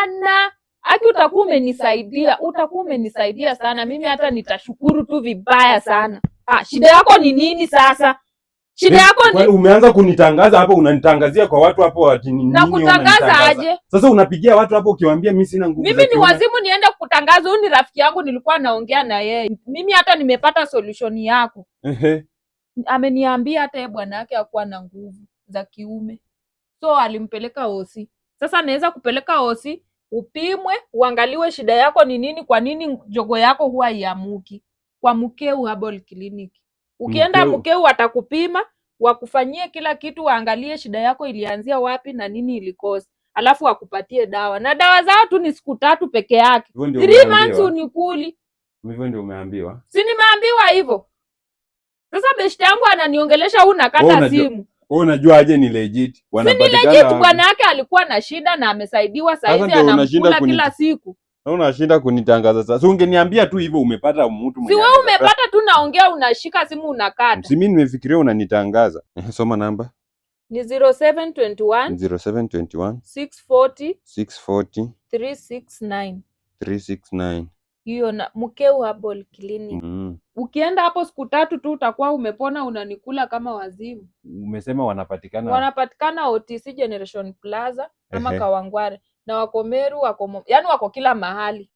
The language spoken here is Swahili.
Hapana. Aki, utakuwa umenisaidia, utakuwa umenisaidia sana. Mimi hata nitashukuru tu vibaya sana. Ah, shida yako ni nini sasa? Shida yako ni Kwani umeanza kunitangaza hapo, unanitangazia kwa watu hapo ati ni Na nini kutangaza unanitangaza? aje? Sasa unapigia watu hapo ukiwaambia mimi sina nguvu Mimi za ni kiume. wazimu niende kutangaza? Huyu ni rafiki yangu, nilikuwa naongea na yeye. Mimi hata nimepata solution yako. Ameniambia hata yeye bwana yake hakuwa na nguvu za kiume, so alimpeleka hosi. Sasa naweza kupeleka hosi upimwe, uangaliwe shida yako ni nini, kwa nini jogo yako huwa iamuki, kwa Mkeu Herbal Clinic. Ukienda Mkeu. Mkeu watakupima, wakufanyie kila kitu, waangalie shida yako ilianzia wapi na nini ilikosa, alafu wakupatie dawa, na dawa zao tu ni siku 3 peke yake. Hivyo ndio 3 months umeambiwa. unikuli. Hivyo ndio umeambiwa. Si nimeambiwa hivyo? Sasa beshte yangu ananiongelesha, huu Wewe nakata simu. Wewe unajua aje ni legit? Si ni Wanapatikana legit, wapi? bwana yake alikuwa na shida na amesaidiwa, Sasa saizi ndio unashinda anamkula kila siku. Na unashinda kunitangaza sasa. Ungeniambia tu hivyo umepata mtu Si mwenye wewe anaweza umepata tu, naongea unashika simu unakata. Si mimi nimefikiria unanitangaza. Soma namba. Ni 0721 0721 640 640 369. 369. Hiyo na Mkeu Herbal Clinic. Ukienda hapo siku 3 tu utakuwa umepona, unanikula kama wazimu. Umesema wanapatikana Wanapatikana OTC Generation Plaza ama Ehe. Kawangware, na wako Meru, wako yaani wako kila mahali.